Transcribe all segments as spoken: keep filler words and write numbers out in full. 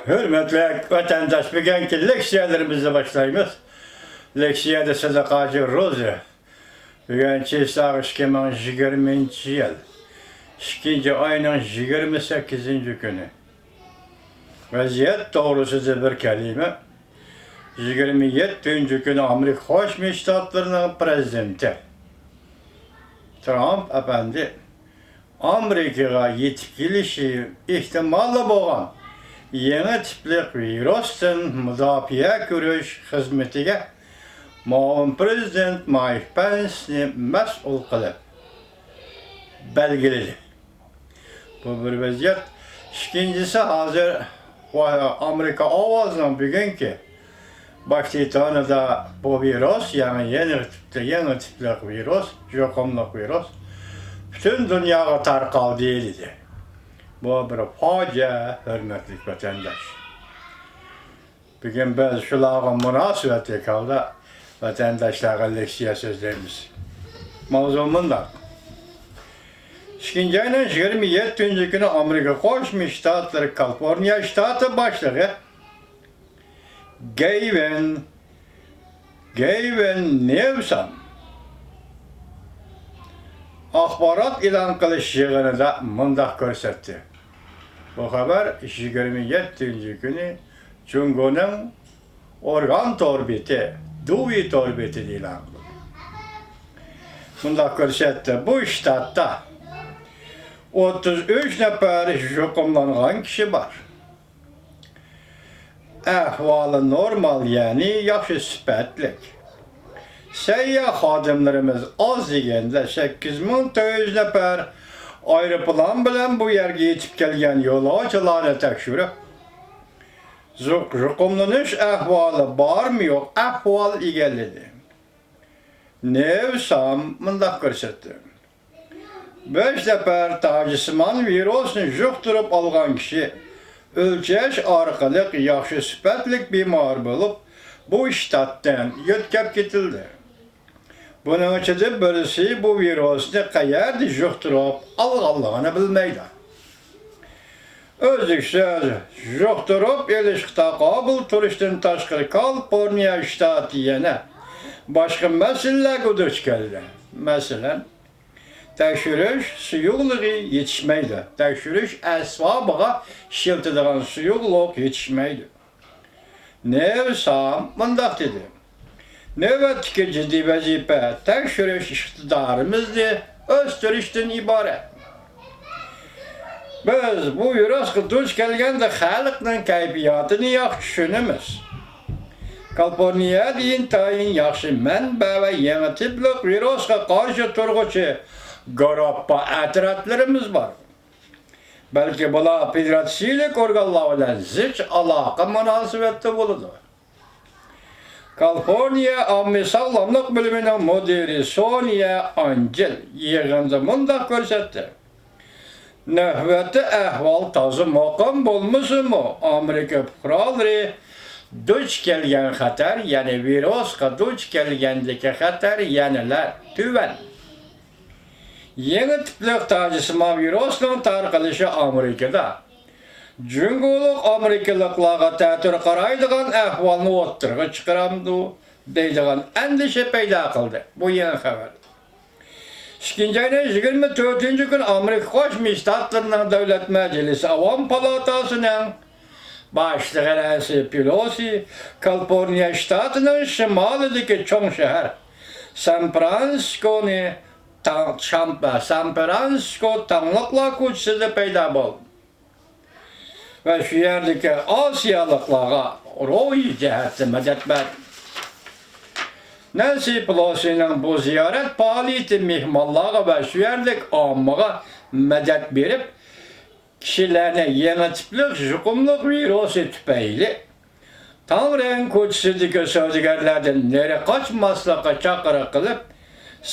ھۆرمەتلىك ۋەتەنداش، بۈگۈنكى لېكسىيەلىرىمىزنى باشلايمىز. لېكسىيەدە سەدىقاجى روزى. بۈگۈن چىساغ ئىككى مىڭ يىگىرمىنچى يىل ئىككىنچى ئاينىڭ يىگىرمە سەككىزىنچى كۈنى. ۋەزىيەت توغرىسىدا بىر كەلىمە. يىگىرمە يەتتىنچى كۈنى ئامېرىكا قوشما شتاتلىرىنىڭ پىرېزىدېنتى ترامپ ئەپەندى ئامېرىكىغا يېتىپ كېلىشى ئېھتىمالى بولغان يېڭى تىپلىق ۋىرۇستىن مۇداپىئە كۆرۈش خىزمىتىگە مۇئاۋىن پىرېزىدېنت مايك پېنسنى مەسئۇل قىلىپ بەلگىلىدى. بۇ بىر ۋەزىيەت. ئىككىنچىسى، ھازىر ئامېرىكا ئاۋازىنىڭ بۈگۈنكى ۋاشىنگتونىدا بۇ ۋىرۇس، يېڭى، يېڭى تىپتە، يېڭى تىپلىق ۋىرۇس، يۇقۇملۇق ۋىرۇس پۈتۈن دۇنياغا تارقالدى دېدى. بۇ بىر پاجىئە، ھۆرمەتلىك ۋەتەنداش. بۈگۈن بىز شۇلارغا مۇناسىۋەتلىك ھالدا ۋەتەنداشلارغا لېكسىيە سۆزلەيمىز. ماۋزۇ مۇنداق. ئىككىنچى ئاينىڭ يىگىرمە يەتتىنچى كۈنى ئامېرىكا قوشما شتاتلىرى كالىفورنىيە شتاتى باشلىقى گېۋىن، گېۋىن نيۇسام ئاخبارات ئېلان قىلىش يىغىنىدا مۇنداق كۆرسەتتى. بۇ خەۋەر يىگىرمە يەتتىنچى كۈنى جۇڭگونىڭ ئورگان تور بېتى، دۇۋى تور بېتىدە ئېلان قىلدى. مۇنداق كۆرسەتتى، بۇ شتاتتا ئوتتۇز ئۈچ نەپەر يۇقۇملانغان كىشى بار. ئەھۋالى نورمال، يەنى ياخشى سۈپەتلىك. سەيياھ خادىملىرىمىز ئاز دېگەندە سەككىز مىڭ تۆت يۈز نەپەر ئايروپىلان بىلەن بۇ يەرگە يېتىپ كەلگەن يولۇچىلارنى تەكشۈرۈپ، يۇق-، يۇقۇملىنىش ئەھۋالى بارمۇ يوق ئەھۋال ئىگىلىدى. نيۇسام مۇنداق كۆرسەتتى. بەش نەپەر تاجسىمان ۋىرۇسنى يۇقتۇرۇپ ئالغان كىشى ئۆلچەش ئارقىلىق ياخشى سۈپەتلىك بىمار بولۇپ، بۇ شتاتتىن يۆتكەپ كېتىلدى. بۇنىڭ ئىچىدە بىرسى بۇ ۋىرۇسنى قەيەردە يۇقتۇرۇپ ئالغانلىقىنى بىلمەيدۇ. ئۈزلۈكسىز يۇقتۇرۇپ ئېلىشقا تاقابىل تۇرۇشتىن تاشقىرى، كالىفورنىيە شتاتى يەنە باشقا مەسىلىلەرگە دۇچ كەلدى. مەسىلەن، تەكشۈرۈش سۇيۇقلۇقى يېتىشمەيدۇ. تەكشۈرۈش ئەسۋابىغا ئىشلىتىدىغان سۇيۇقلۇق يېتىشمەيدۇ. نيۇسام مۇنداق دېدى، نۆۋەتتىكى جىددىي ۋەزىپە تەكشۈرۈش ئىقتىدارىمىزنى ئۆستۈرۈشتىن ئىبارەت. بىز بۇ ۋىرۇسقا دۇچ كەلگەندە خەلقنىڭ كەيپىياتىنى ياخشى چۈشىنىمىز. كالىفورنىيەدە ئىنتايىن ياخشى مەنبە ۋە يېڭى تىپلىق ۋىرۇسقا قارشى تۇرغۇچى گۇرۇپپا ئەترەتلىرىمىز بار. بەلكى بۇلار فېدېراتسىيەلىك ئورگانلار بىلەن زىچ ئالاقە مۇناسىۋەتتە بولىدۇ. كالىفورنىيە ئاممىۋى ساغلاملىق بۆلۈمىنىڭ مۇدىرى سونىيە ئانجېل يىغىندا مۇنداق كۆرسەتتى، نۆۋەتتە ئەھۋال تازا مۇقىم بولمىسىمۇ، ئامېرىكا پۇقرالىرى دۇچ كەلگەن خەتەر، يەنى ۋىرۇسقا دۇچ كەلگەندىكى خەتەر يەنىلا تۆۋەن. يېڭى تىپلىق تاجسىمان ۋىرۇسنىڭ تارقىلىشى ئامېرىكىدا جۇڭگولۇق ئامېرىكىلىقلارغا تەتۈر قارايدىغان ئەھۋالنى ئوتتۇرىغا چىقىرامدۇ دەيدىغان ئەندىشە پەيدا قىلدى. بۇ يېڭى خەۋەر. ئىككىنچى ئاينىڭ يىگىرمە تۆتىنچى كۈنى ئامېرىكا قوشما شتاتلىرىنىڭ دۆلەت مەجلىسى ئاۋام پالاتاسىنىڭ باشلىقى نەنسى پېلوسى كالىفورنىيە شتاتىنىڭ شىمالىدىكى چوڭ شەھەر سان فرانسىسكونى تاڭ-، شام-، سان فرانسىسكو تاڭلىقلار كوچىسىدا پەيدا بولدى ۋە شۇ يەردىكى ئاسىيالىقلارغا روھىي جەھەتتە مەدەت بەردى. نەنسى پېلوسىنىڭ بۇ زىيارەت پائالىيىتى مېھمانلارغا ۋە شۇ يەرلىك ئاممىغا مەدەت بېرىپ، كىشىلەرنى يېڭى تىپلىق يۇقۇملۇق ۋىرۇسى تۈپەيلى تاڭرېڭ كوچىسىدىكى سودىگەرلەردىن نېرى قاچماسلىققا چاقىرىق قىلىپ،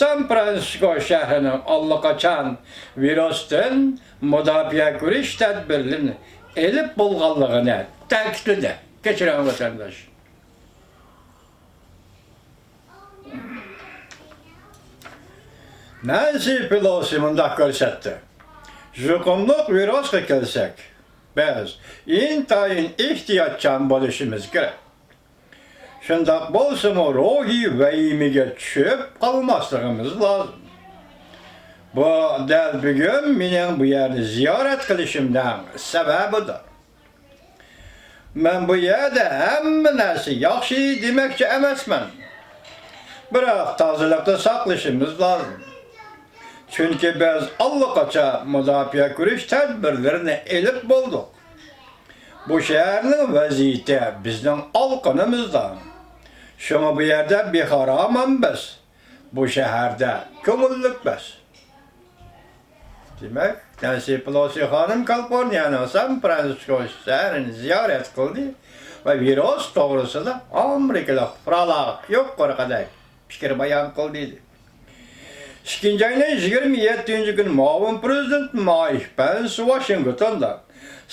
سان فرانسىسكو شەھىرىنىڭ ئاللىقاچان ۋىرۇستىن مۇداپىئە كۆرۈش تەدبىرلىرىنى ئېلىپ بولغانلىقىنى تەكىتلىدى. كەچۈرۈڭ، ۋەتەنداش. نەنسى پېلوسى مۇنداق كۆرسەتتى، يۇقۇملۇق ۋىرۇسقا كەلسەك، بىز ئىنتايىن ئېھتىياتچان بولۇشىمىز كېرەك. شۇنداق بولسىمۇ، روھىي ۋەھىمىگە چۈشۈپ قالماسلىقىمىز لازىم. بۇ دەل بۈگۈن مېنىڭ بۇ يەرنى زىيارەت قىلىشىمنىڭ سەۋەبىدۇر. مەن بۇ يەردە ھەممە نەرسە ياخشى دېمەكچى ئەمەسمەن. بىراق تازىلىقنى ساقلىشىمىز لازىم. چۈنكى بىز ئاللىقاچان مۇداپىئە كۆرۈش تەدبىرلىرىنى ئېلىپ بولدۇق. بۇ شەھەرنىڭ ۋەزىيىتى بىزنىڭ ئالىقىنىمىزدا. شۇڭا بۇ يەردە بىخارامانبىز. بۇ شەھەردە كۆڭۈللۈكمىز. دېمەك، نەنسى پېلوسى خانىم كالىفورنىيەنىڭ سان فرانسىسكو شەھىرىنى زىيارەت قىلدى ۋە ۋىرۇس توغرىسىدا ئامېرىكىلىق پۇقرالارغا يۇقىرىقىدەك پىكىر بايان قىلدى. ئىككىنچى ئاينىڭ يىگىرمە يەتتىنچى كۈنى مۇئاۋىن پىرېزىدېنت مايك پېنس ۋاشىنگتوندا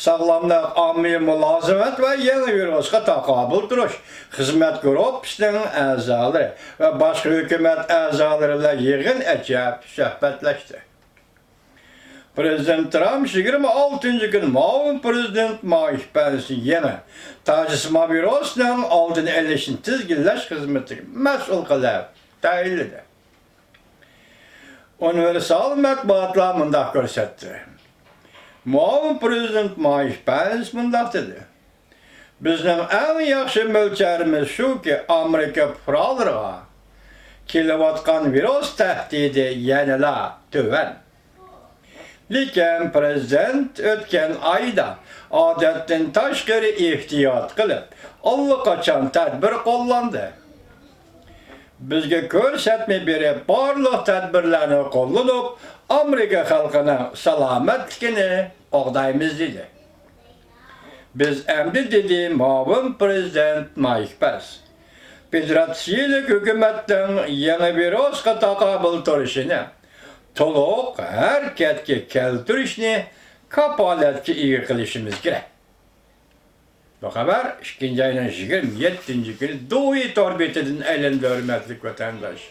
ساغلاملىق، ئاممىۋى مۇلازىمەت ۋە يېڭى ۋىرۇسقا تاقابىل تۇرۇش خىزمەت گۇرۇپپىسىنىڭ ئەزالىرى ۋە باشقا ھۆكۈمەت ئەزالىرى بىلەن يىغىن ئېچىپ سۆھبەتلەشتى. پىرېزىدېنت ترامپ يىگىرمە ئالتىنچى كۈنى مۇئاۋىن پىرېزىدېنت مايك پېنسنى يېڭى تاجسىمان ۋىرۇسنىڭ ئالدىنى ئېلىشنى تىزگىنلەش خىزمىتىگە مەسئۇل قىلىپ تەيىنلىدى. ئۇنىۋېرسال مەتبۇئاتلار مۇنداق كۆرسەتتى. مۇئاۋىن پىرېزىدېنت مايك پېنس مۇنداق دېدى: بىزنىڭ ئەڭ ياخشى مۆلچەرىمىز شۇكى، ئامېرىكا پۇقرالىرىغا كېلىۋاتقان ۋىرۇس تەھدىتى يەنىلا تۆۋەن. لېكىن پىرېزىدېنت ئۆتكەن ئايدا ئادەتتىن تاشقىرى ئېھتىيات قىلىپ، ئاللىقاچان تەدبىر قوللاندى. بىزگە كۆرسەتمە بېرىپ، بارلىق تەدبىرلەرنى قوللىنىپ، ئامېرىكا خەلقىنىڭ سالامەتلىكىنى قوغدايمىز، دېدى. بىز ئەمدى، دېدى مۇئاۋىن پىرېزىدېنت مايك پېنس، فېدېراتسىيىلىك ھۆكۈمەتنىڭ يېڭى ۋىرۇسقا تاقابىل تۇرۇشىنى تولۇق ھەرىكەتكە كەلتۈرۈشنى كاپالەتكە ئىگە قىلىشىمىز كېرەك. بۇ خەۋەر ئىككىنچى ئاينىڭ يىگىرمە يەتتىنچى كۈنى دوۋى تور بېتىدىن ئېلىندى، ھۆرمەتلىك ۋەتەنداش.